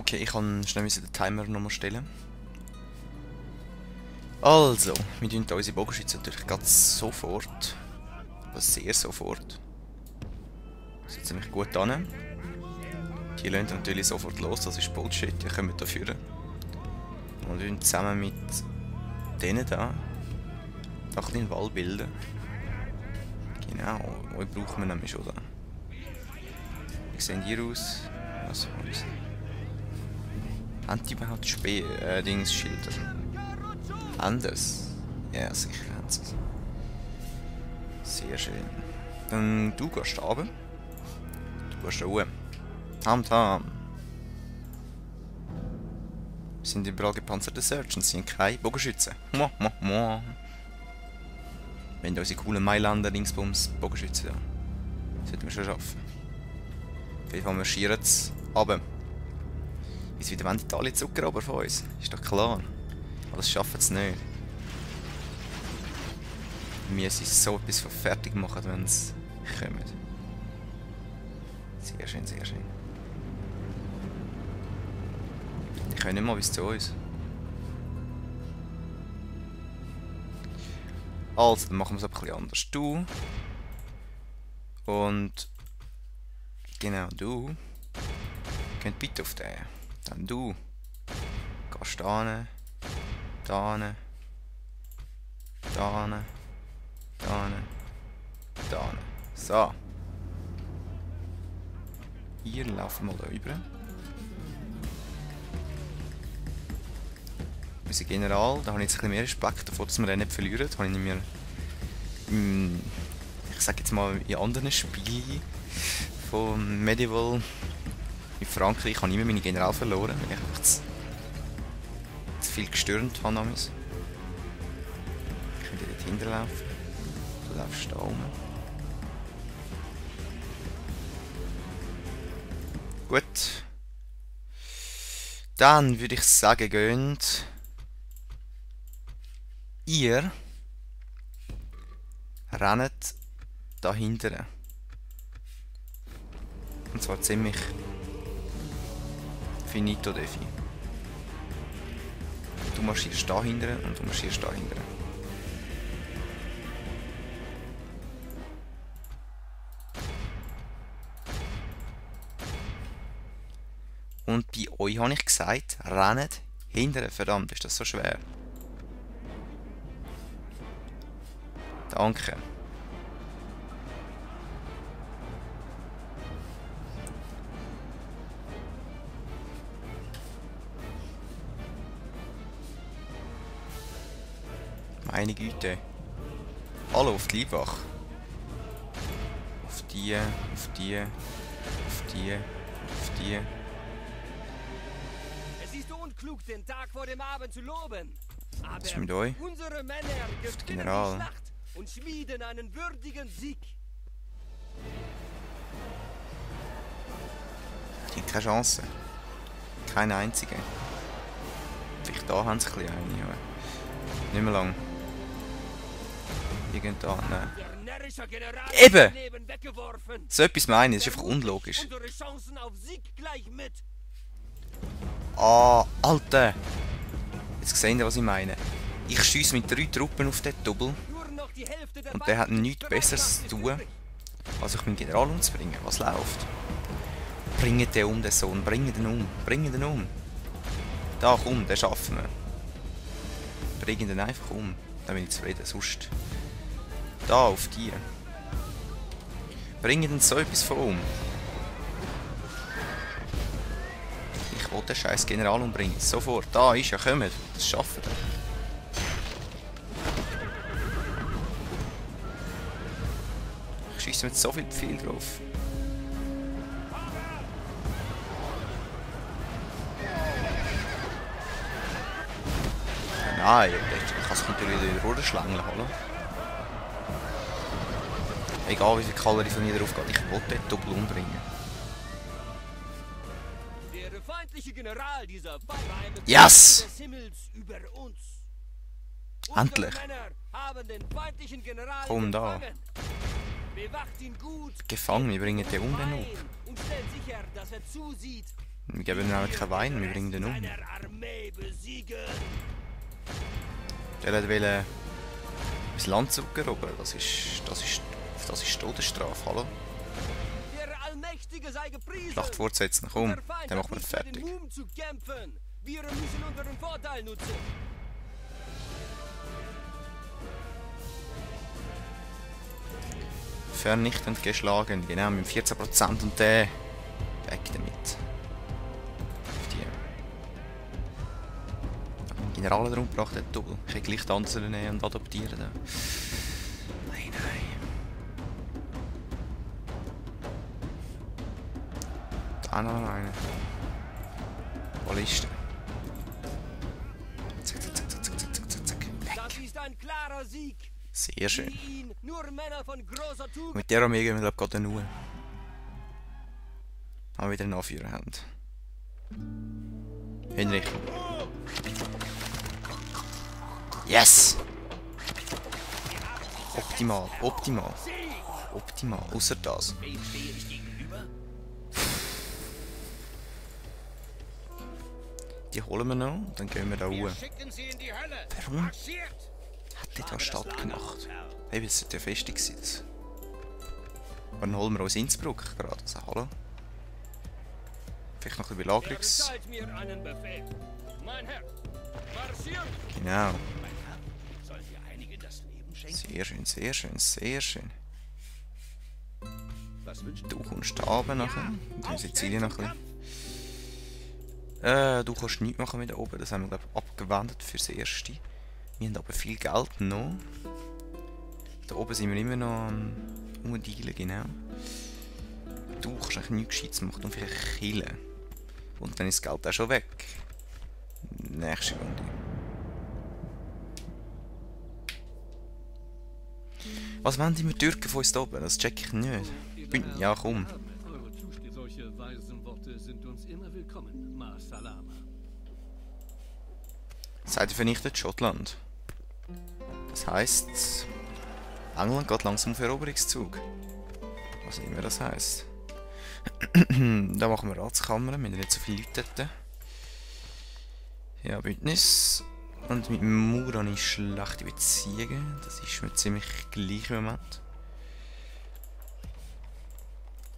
Okay, ich kann schnell den Timer nochmal stellen. Also, wir tun hier unsere Bogenschützen natürlich gerade sofort. Also sehr sofort. Das ist ziemlich gut an. Die lassen natürlich sofort los, das ist Bullshit, die kommen da führen. Und wir zusammen mit denen da einen kleinen Wall bilden. Genau, euch brauchen wir nämlich schon da. Wie sehen die aus? Was haben die überhaupt Dingsschilder? Anders? Ja, sicher haben sie es. Sehr schön. Dann du gehst runter. Du gehst ruhen. Tam. Wir sind überall gepanzerte Sergeants, sind keine Bogenschützen. Wir haben unsere coolen Mailander Dingsbums Bogenschützen da. Das sollten wir schon schaffen. Auf jeden Fall marschieren sie runter. Bis wieder wollen die alle Zucker runter von uns. Ist doch klar. Aber das schaffen sie nicht. Wir müssen so etwas fertig machen, wenn sie kommen. Sehr schön, sehr schön. Die können nicht mal bis zu uns. Also, dann machen wir es ein bisschen anders. Du. Und. Genau, du. Könnt bitte auf den. Dann du. Gehst da hin. Da hin. Da hin. Da hin. Da hin. So. Hier laufen wir mal da rüber. Unser General, da habe ich jetzt ein bisschen mehr Respekt davor, dass wir den nicht verlieren. Da habe ich mir, ich sage jetzt mal, in anderen Spielen von Medieval in Frankreich habe ich immer meine General verloren, weil ich einfach zu viel gestürmt habe. Ich könnte dort hinterlaufen. Du läufst da rum. Gut. Dann würde ich sagen, geht ihr rennt da hinten. Und zwar ziemlich finito defi. Du marschierst da hinten und du marschierst da hinten. Und bei euch habe ich gesagt, rennt hinten. Verdammt, ist das so schwer. Danke. Meine Güte. Alle auf die Leibwache. Auf die, auf die, auf die, auf die. Es ist unklug, den Tag vor dem Abend zu loben. Aber Was ist mit euch? unsere Männer gewinnen die General. Schlacht und schmieden einen würdigen Sieg. Die haben keine Chance. Keine einzige. Vielleicht da haben sie ein bisschen eine, aber nicht mehr lang. Irgend da, nein. Der närrische General Eben! hat sein Leben weggeworfen. So etwas meine ich, das ist Der einfach unlogisch. unsere Chancen auf Sieg gleich mit. Ah, Alter! Jetzt seht ihr, was ich meine. Ich schiesse mit 3 Truppen auf den Double Nur noch die Hälfte der und der hat Waffen nichts ist Besseres zu tun, übrig. als ich meinen General umzubringen. Was läuft? Bringt den um, den Sohn. Bringt den um. Bringt den um. Da, komm, den schaffen wir. Bringt den einfach um. Dann bin ich zufrieden. Sonst. Da, auf die. Bringt den so etwas von um. Ich will den scheiß General umbringen. Sofort. Da ist er. Kommt. Das schaffen wir. Ich schiesse mit so viel Pfeil drauf. Nein, ich kann es natürlich wieder runterschlängeln, oder? Egal wie viel Kalorie von mir drauf geht, ich will den Doppel umbringen. Der feindliche General dieser Feinde Yes! des Himmels über uns. Endlich. Unsere Männer haben den feindlichen General Komm da. gefangen. Bewacht ihn gut. Gefangen, wir bringen den um den Ein um. und stellt sicher, dass er zusieht. Wir geben ihnen auch keinen Wein, wir bringen den um. Deiner Armee besiegen. Der wollte das Land zurückerobern. Das ist Todesstrafe, hallo? Der Allmächtige sei gepriesen. Schlacht fortsetzen, komm, Unser Feind dann hat machen wir nicht mehr fertig. den Mumm zu kämpfen. Wir müssen unseren Vorteil nutzen. Vernichtend geschlagen, genau, mit 14% und der weg damit. Die Generale darum gebracht hat, Double. Ich kann gleich die anderen nehmen und adoptieren. Da. Nein, nein. Da noch eine. Balliste. Zack, zack, zack, zack, zack, zack, zack. Das ist ein klarer Sieg. Sehr schön. Wie ihn nur Männer von großer Tugend. Mit der Armee gehen wir glaube ich gerade nur. Aber wieder einen Anführer haben. Hinrich. Yes! Optimal, optimal. Optimal, außer das. Die holen wir noch und dann gehen wir da hoch. Warum hat die da Stadt gemacht? Hey, es sollte ja Festung sein. Und dann holen wir aus Innsbruck gerade. Also, hallo? Vielleicht noch ein bisschen Belagerungs... Erteilt mir einen Befehl. Mein Herr, marschiert. Genau. Soll dir einige das Leben schenken? Sehr schön, sehr schön, sehr schön. Was wünscht Du kommst da oben nachher. Und dann Sizilien noch ein bisschen. Du kannst nichts machen mit da oben. Das haben wir, glaube ich, abgewendet fürs Erste. Wir haben aber viel Geld noch. Da oben sind wir immer noch am Umdealen, genau. Du kannst eigentlich nichts Gescheites machen und vielleicht killen. Und dann ist das Geld auch schon weg. Nächste Runde. Was wollen die mit Türken von uns da oben? Das check ich nicht. Ja, komm. Solche weisen Worte sind uns immer willkommen, Ma Salama. Seid ihr vernichtet Schottland? Das heisst, England geht langsam auf Eroberungszug. Was immer das heisst. Da machen wir Ratskammern, wir haben nicht so viele Leute dort. Ja, Bündnis. Und mit Mauer habe ich schlechte Beziehungen. Das ist mir ziemlich gleich im Moment.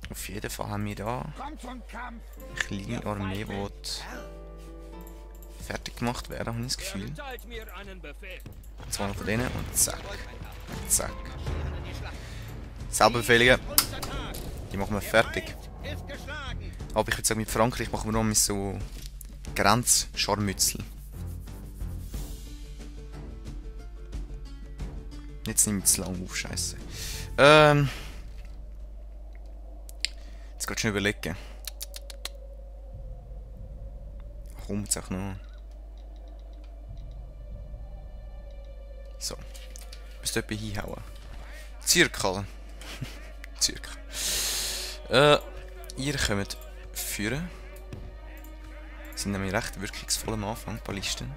Auf jeden Fall haben wir da eine kleine Armee, die fertig gemacht werden, habe ich das Gefühl. Erteilt mir einen Befehl. Zwei von denen und zack. Zack. Selber Befehle. Die machen wir fertig. Aber ich würde sagen, mit Frankreich machen wir noch mit so Grenzscharmützel. Jetzt nehme ich zu lang auf, scheiße. Jetzt kannst du schon überlegen. Komm, jetzt auch noch. So. Müsst ihr etwas hinhauen. Zirkel. Zirkel. Ihr kommt führen. Sind nämlich recht wirkungsvoll am Anfang, Ballisten.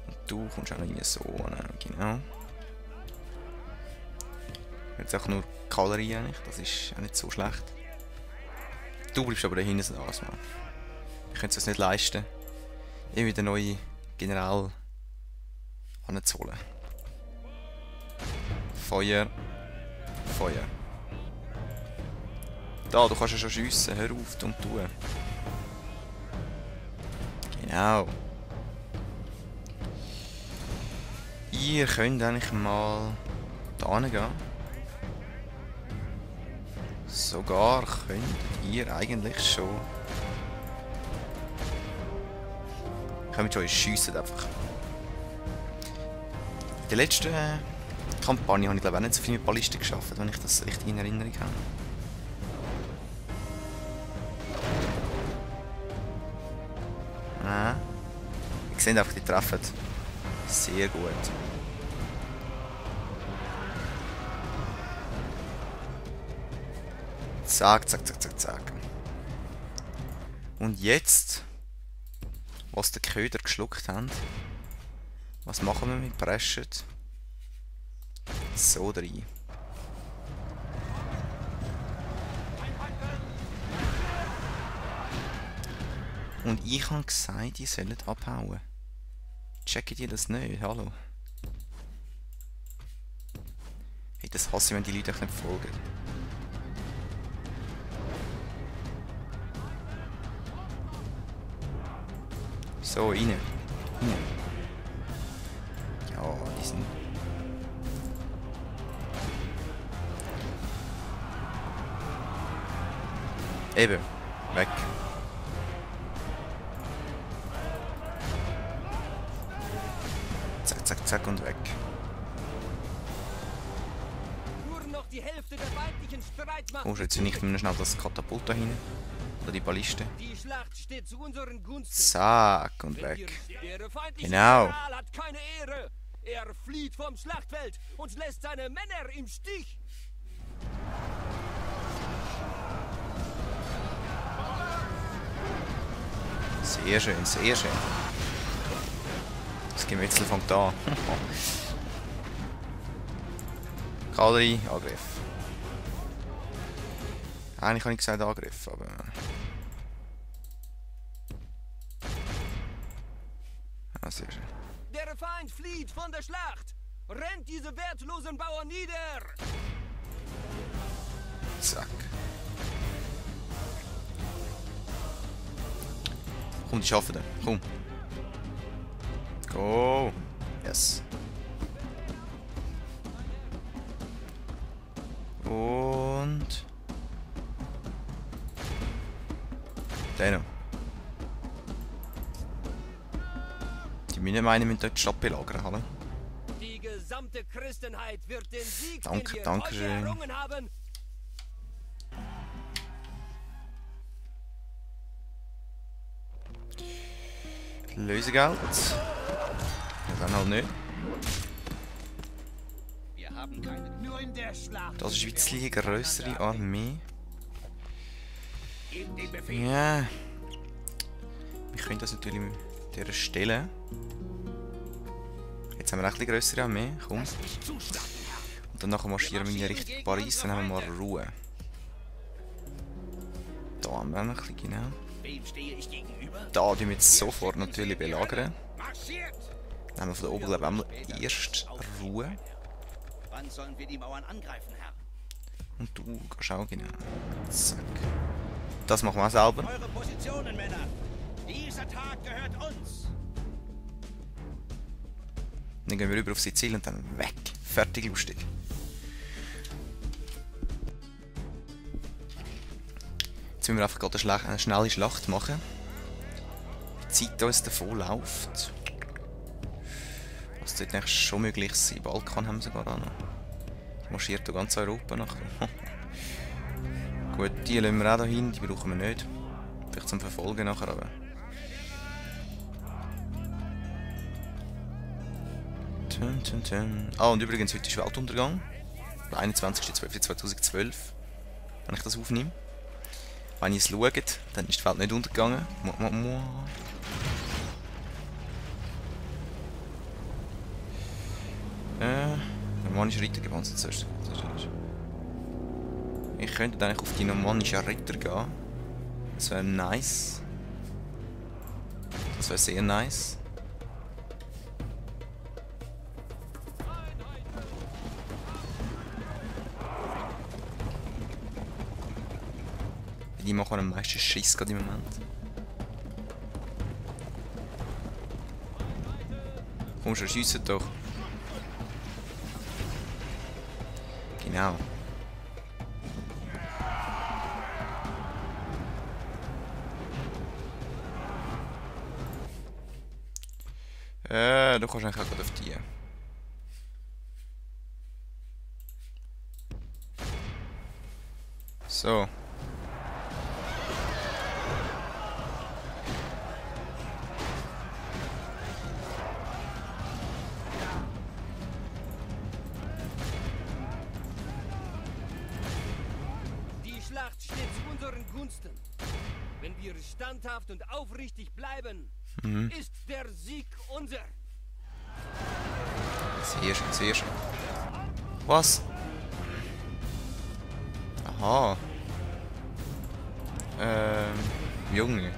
Und du kommst auch noch in so an, genau. Jetzt auch nur Kavallerie eigentlich, das ist auch nicht so schlecht. Du bleibst aber da hinten so aus, Mann. Ich könnte es nicht leisten, irgendwie den neuen General anzuholen. Feuer. Feuer. Da, du kannst ja schon schiessen, hör auf und tun. Genau. Ihr könnt eigentlich mal da hingehen. Sogar könnt ihr eigentlich schon... Kommt schon, ihr schiesst einfach. In der letzten Kampagne habe ich glaube auch nicht so viel mit Ballisten geschafft, wenn ich das richtig in Erinnerung habe. Ah. Ich sehe einfach, die treffen. Sehr gut. Zack, zack, zack, zack, zack. Und jetzt, was die Köder geschluckt haben, was machen wir mit Preschen? So rein. Und ich habe gesagt, die sollen abhauen. Checken die das nicht? Hallo? Hey, das hasse ich, wenn die Leute euch nicht folgen. So, rein. Rein. Ja, die sind... Eben. Weg. Zack, zack, zack und weg. Nur noch die Hälfte der feindlichen Streitmacht. Oh, jetzt nicht mehr schnell das Katapult da hinten. Oder die Balliste. Die Schlacht steht zu unseren Gunsten. Zack und Wenn weg. Der feindliche Genau. General hat keine Ehre. Er flieht vom Schlachtfeld und lässt seine Männer im Stich. Sehr schön, sehr schön. Das Gemetzel fängt an. Kavallerie, Angriff. Eigentlich habe ich gesagt Angriff, aber... Ah, sehr schön. Der Feind flieht von der Schlacht. Rennt diese wertlosen Bauern nieder. Zack. Komm, die schaffen das. Komm. Go. Yes. Und... Den. Die Minenmine müssen dort die Stadt belagern, oder? Die gesamte Christenheit wird den Sieg, Danke, den wir danke heute schön. errungen haben. Lösegeld. Ja, dann halt nicht. Wir haben keine. Nur in der Schlacht. Das ist ein bisschen eine grössere Armee. Gebt den Befehl. Ja. Wir können das natürlich an dieser Stelle. Jetzt haben wir auch eine grössere Armee. Komm. Lasst mich zuschlagen, Herr. Und danach marschieren wir in Richtung Paris. Dann haben wir mal Ruhe. Da haben wir noch ein bisschen genau. Wem stehe ich gegenüber? Da tun wir jetzt sofort natürlich belagern. Marschiert! Dann haben wir von da oben, glaube ich, einmal erst Ruhe. Wann sollen wir die Mauern angreifen, Herr? Und du gehst auch genau. Zack. Das machen wir auch selber. Eure Positionen, Männer! Dieser Tag gehört uns! Dann gehen wir rüber auf Sizilien und dann weg. Fertig, lustig. Jetzt müssen wir einfach gerade eine schnelle Schlacht machen. Die Zeit uns davonläuft. Was sollte eigentlich schon möglich sein? Balkan haben wir sogar auch noch. Marschiert da ganz Europa nach. Gut, die lassen wir auch da hin, die brauchen wir nicht. Vielleicht zum Verfolgen nachher, aber... Ah, und übrigens, heute ist Weltuntergang. Der 21.12.2012, wenn ich das aufnehme. Wenn ihr es schaut, dann ist die Welt nicht untergegangen. Normannische Ritter gewandt zuerst. Ich könnte eigentlich auf die normannischen Ritter gehen. Das wäre nice. Das wäre sehr nice. Die machen am meisten Schiss gerade im Moment. Komm schon, schiessen doch. Genau. Du kannst eigentlich auch gerade auf die. So. Die Schlacht steht zu unseren Gunsten. Wenn wir standhaft und aufrichtig bleiben, ist der Sieg unser. Sehr schön, sehr schön. Was? Aha. Junge.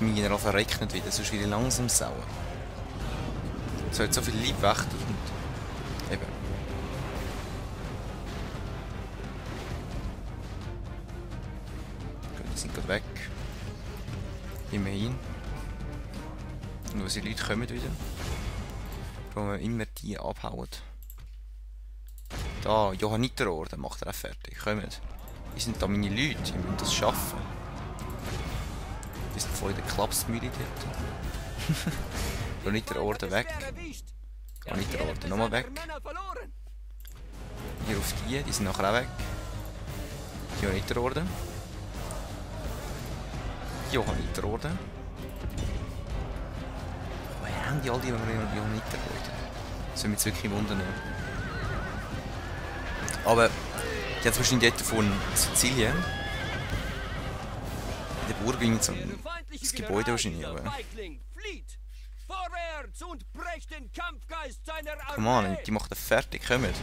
mein General verreckt nicht wieder, sonst wieder langsam sauer. So hat so viel Lieb weg und eben. Gut, die sind gerade weg. Immerhin. Und unsere Leute kommen wieder. Wo wir immer die abhauen. Da, Johanniterorden macht er auch fertig. Kommt. Die sind da meine Leute, die müssen das schaffen. Die sind voll in der Klapsmühle dort. Johanniterorden weg. Johanniterorden nochmal weg. Hier auf die sind nachher auch weg. Johanniterorden. Johanniterorden. Woher haben die all die Johanniterorden? Das würde mich jetzt wirklich wundern. Aber die hat wahrscheinlich dort von Sizilien. In der Burg irgend so das Gebäude wahrscheinlich, aber. Come on, die macht das fertig, kommt.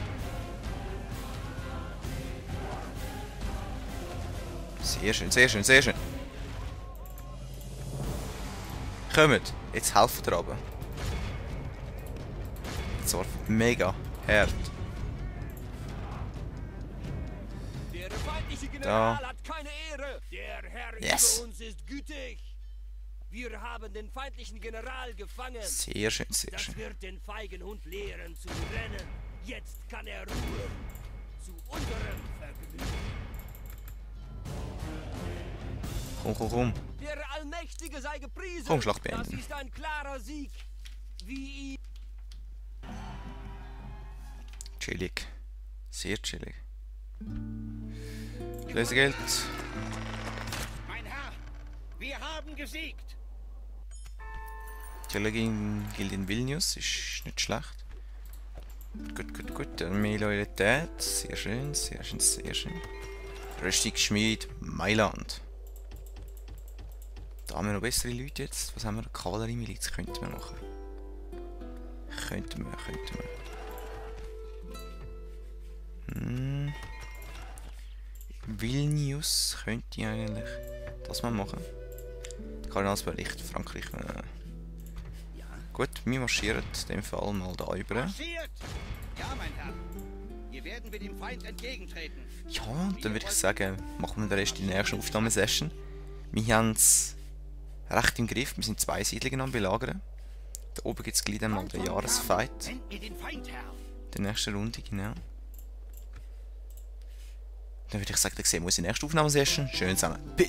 Sehr schön, sehr schön, sehr schön. Kommt, jetzt helfen wir aber. Das war mega hart. Da. Yes. Wir haben den feindlichen General gefangen. Sehr schön, sehr schön. Das wird den feigen Hund lehren zu rennen. Jetzt kann er ruhen. Zu unserem Vergnügen. Komm, komm, komm. Der Allmächtige sei gepriesen. Komm, Schlacht beenden. Das ist ein klarer Sieg. Wie ihn. Chillig. Sehr chillig. Lösegeld. Mein Herr, wir haben gesiegt. Die gilt in Vilnius, ist nicht schlecht. Gut, gut, gut. Mehr Loyalität. Sehr schön, sehr schön, sehr schön. Rüstungsschmied Mailand. Da haben wir noch bessere Leute jetzt. Was haben wir? Kavalleriemiliz könnten wir machen. Könnten wir. Vilnius könnte ich eigentlich das mal machen. Kardinalsbericht Frankreich. Gut, wir marschieren in dem Fall mal da rüber. Marschiert! Ja, mein Herr. Hier werden wir dem Feind entgegentreten. Ja, dann würde ich sagen, machen wir den Rest in der nächsten Aufnahmesession. Wir haben es recht im Griff. Wir sind 2 Siedlungen am Belagern. Da oben gibt es gleich einmal den Jahresfight. Sendet mir den Feind, Herr. Der nächsten Runde, genau. Dann würde ich sagen, dann sehen wir uns in der nächsten Aufnahmesession. Schön zusammen. Bis!